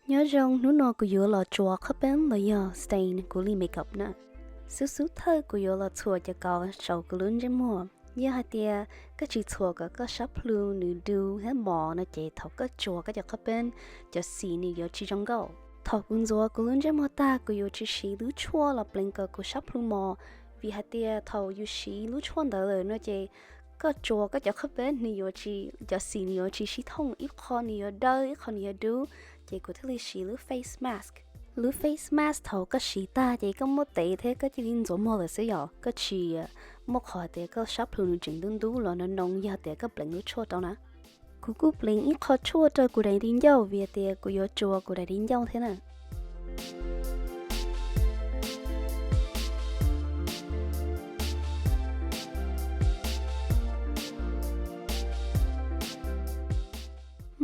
Nyob zoo, hnub no kuv yuav los tsuas qhov peeb los yog stain kuv li makeup na. Xub xub thawj kuv yuav los txhuam cov kauv saum kuv lub ntsej muag. Yog hais tias koj tsis txhuam kom koj sab plhu nws du thiab mos no ces thaum koj tsuas koj cov qhov peeb, cov xim nws yuav tsis zoo nkauj. Thaum kuv ntxuav kuv lub ntsej muag tag kuv yuav tsis siv lub tshuaj los pleev kom kuv sab plhu mos, vim hais tias thaum yus siv lub tshuaj ntawd lawm no ces koj tsuas koj cov qhov peeb nws yuav tsis, cov xim nws yuav tsis sib thooj, ib qho nws yuav dawb ib qho nws yuav dub, ces kuv thiaj li siv lub face mask. Lub face mask thaum koj siv tag ces koj muab tev thiab koj cia li ntxuav muag lawm xwb yom, koj tsis muaj qhov tias koj sab plhu nws tseem ntub ntub los no noo yog tias koj pleev lub tshuaj rau na. Kuv kuj pleev ib qho tshuaj rau kuv daim di ncauj vim tias kuv yuav tsuas kuv daim di ncauj thiab na.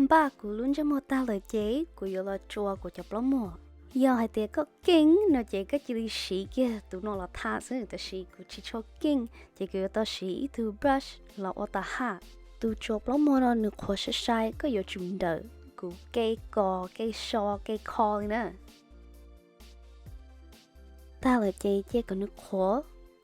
Npaj kuv lub ntsej muag tag lawm ces kuv yuav los tsuas kuv cov plaub muag. Yog hais tias koj keej no ces koj cia li siv kiag tus no los tha xwb, tab sis kuv tsis tshua keej ces kuv yuav tau siv ib tug brush los ua tas haj. Tus tsuas plaub muag no nws qhuav sai sai, koj yuav tsum nrawm kuv ke kos ke so ke kho li na. Tag lawm ces cia kom nws qhuav.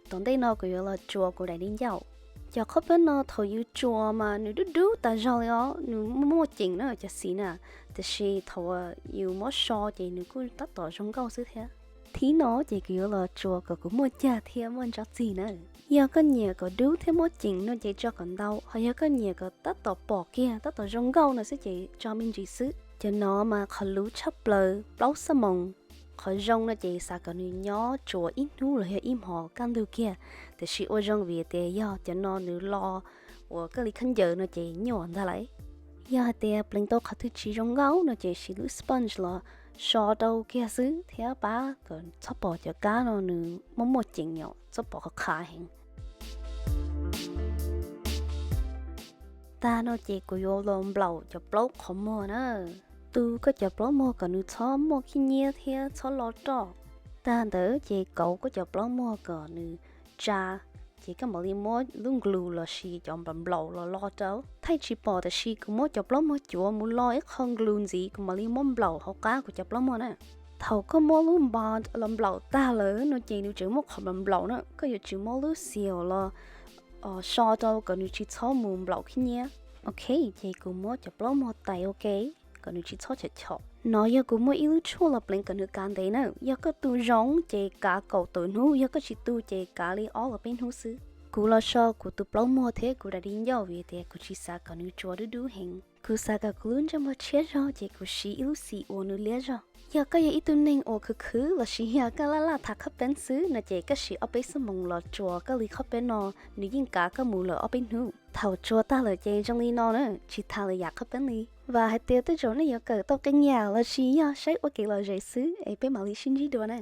Tom ntej no kuv yuav los tsuas kuv daim di ncauj. Cov qhov peeb no thaum yus tsuas mas nws dub dub tas zog li os, nws muaj muaj ceem na cov xim na, tiam sis thaum yus muab so ces nws kuj tab tom zoo nkauj xwb thiab. Thib no ces kuv yuav los tsuas kom kuv muaj cag thiab muaj ntsa txig na. Yog koj nyiam kom dub thiab muaj ceem no ces tso kom ntau, ho yog koj nyiam kom tab tom pom kiag tab tom zoo nkauj no xwb ces tso me ntsis xwb. Cov no mas qhov luv tshaj plaws plaub xuab moos. Qhov zoo no ces xav kom nws nyob tsuas ib hnub los yog ib hmos kaj ntug kiag, tiam sis ua zoo vim tias yog cov no nws lo uas koj li khaub ncaws no ces nyuaj ntag lauj. Yog hais tias pleev tau qhov twg tsis zoo nkauj no ces siv lub sponge los so rau kiag xwb thiab pab kom txhob pom cov kab no nws muaj muaj ceem yom, txhob pom qhov qhav heev. Tag no ces kuv yuav los nplaum cov plaub qhov muag na. Tu koj cov plaub muag kom nws txhob muaj khib nyiab thiab txhob lo roj. Tag ntawd ces kauv koj cov plaub muag kom nws tsa, ces koj mam li muab lub nklus los sis cov nplaum nplaum los lo rau. Thaij tsis pom tab sis kuv muab cov plaub muag cuav mus lo ib qho nklus ntxiv kuv mam li muab nplaum hauv qab kuv cov plaub muag na. Thaum koj muab lub bond los nplaum tag lawm no ces nws tseem muaj qhov nplaum nplaum na, koj yuav tsum muab lub seal los so rau kom nws tsis txhob mus nplaum khib nyiab. Ok, ces kuv muab cov plaub muag tais ua ke kom nws tsis txhob chom chom. No yog kuv muaj ib lub tshuaj los pleev kom nws kav ntev na. Yog koj tu zoo ces kav kaum tawm hnub, yog koj tsis tu ces kav li ob los peb hnub xwb. Kuv los so kuv tus plaub muag thiab kuv daim di ncauj vim tias kuv tsis xav kom nws tsuas dub dub heev. Kuv xav kom kuv lub ntsej muag tshiab zog ces kuv siv ib lub xim uas nws liab zog. Yog koj yog ib tug neeg uas khwv khwv los sis yog koj laj laj thav qhov peeb xwb no ces koj siv ob peb xuab moos los tsuas koj li qhov peeb no, nws yeej kav koj mus lawm ob peb hnub. Thaum tsuas tag lawm ces zoo li no na, tsis thav lwm yam qhov peeb li. Vam hais tias tej zaum nej yuav kawm tau qee yam los sis yog saib ua kev lom zem xwb es peb mam li sib ntsib dua na.